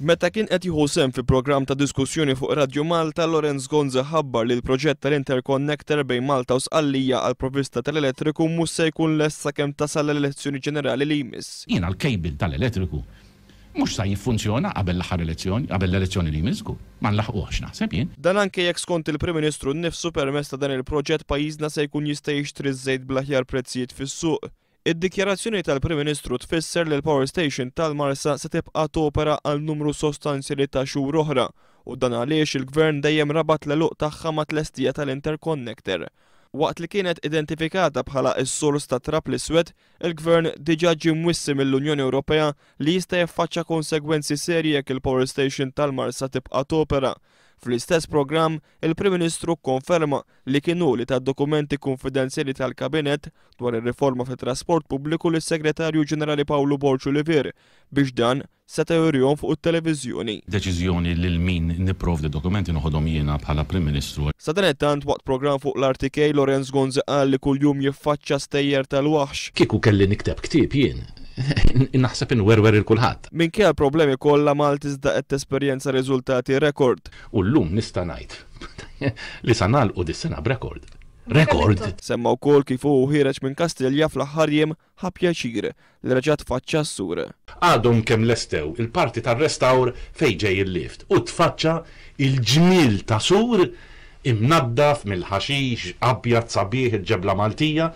Meta kien qed jieħu sehem fi programm ta' diskussjoni fuq Radju Malta, Lawrence Gonzi ħabbar li l-proġett tal-interconnector bejn Malta u Sqallija għall-provvista tal-elettriku mhux se jkun lest sakemm tasal l-elezzjoni ġenerali li jmiss. Jiena l-cable tal-elettriku mhux sa jiffunzjona qabel l-aħħar elezzjoni, qabel l-elezzjoni li jmiss żgur. Ma nlaħquhx naħseb jien. Dan anke jekk skont il-Prim Ministru nnifsu permezz ta' dan il-proġett pajjiżna se jkun jista' jixtri ż-żejt bl-aħjar prezzijiet fis-suq. Id-dikjarazzjoni tal-Prim Ministru tfisser li l-Power Station tal-Marsa se tibqa' topera għal numru sostanzjali ta' xhur oħra u dan għaliex il-Gvern dejjem rabat l-għeluq tagħha mat-tlestija tal-interconnector. Waqt li kienet identifikata bħala s-sors tat-trab l-iswed, il-Gvern diġà ġie mwissi mill-Unjoni Ewropea li jista' jaffaċċa konsegwenzi serji jekk il-Power Station tal-Marsa tibqa' topera. Fl-istess programm, il-Prim Ministru kkonferma li kien hu li ta d-dokumenti kunfidenzjali tal-Kabinett dwar ir-riforma fit-trasport pubbliku lis-Segretarju Ġenerali Pawlu Borg Olivier biex dan seta' jurihom fuq it-televiżjoni. Deċiżjoni lil min nipprovdi d-dokumenti noħodhom jiena bħala Prim Ministru. Sadanittant waqt programm fuq l-RTK Lawrence Gonzi qal li kuljum jiffaċċja stejjer tal-waħx. Kieku kelli nikteb ktieb jien, naħseb inwerwer 'il kulħadd. Minkejja l-problemi kollha Malta iżda qed tesperjenza riżultati rekord. U llum nista' ngħid li sa nagħlqu dis-sena b'rekord. Rekord! Semma wkoll kif hu u ħiereġ minn Kastilja fl-aħħar jiem ħa pjaċir li reġa' tfaċċa s-sur. Għadhom kemm lestew il-parti tar-restawr fejn ġej il-lift u tfaċċa l-ġmiel ta' sur imnaddaf mill-ħaxix abjad sabiħ il-ġebla Maltija.